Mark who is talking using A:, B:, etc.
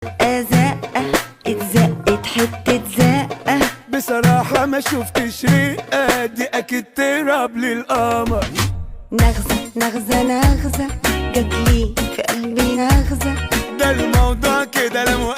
A: زقة اتزقت حتة زقة.
B: بصراحة ما شفتش رقة دي، أكيد تهرب للقمر.
A: نغزة نغزة نغزة جاتلي في قلبي نغزة.
B: ده الموضوع كده لا مؤاخذة.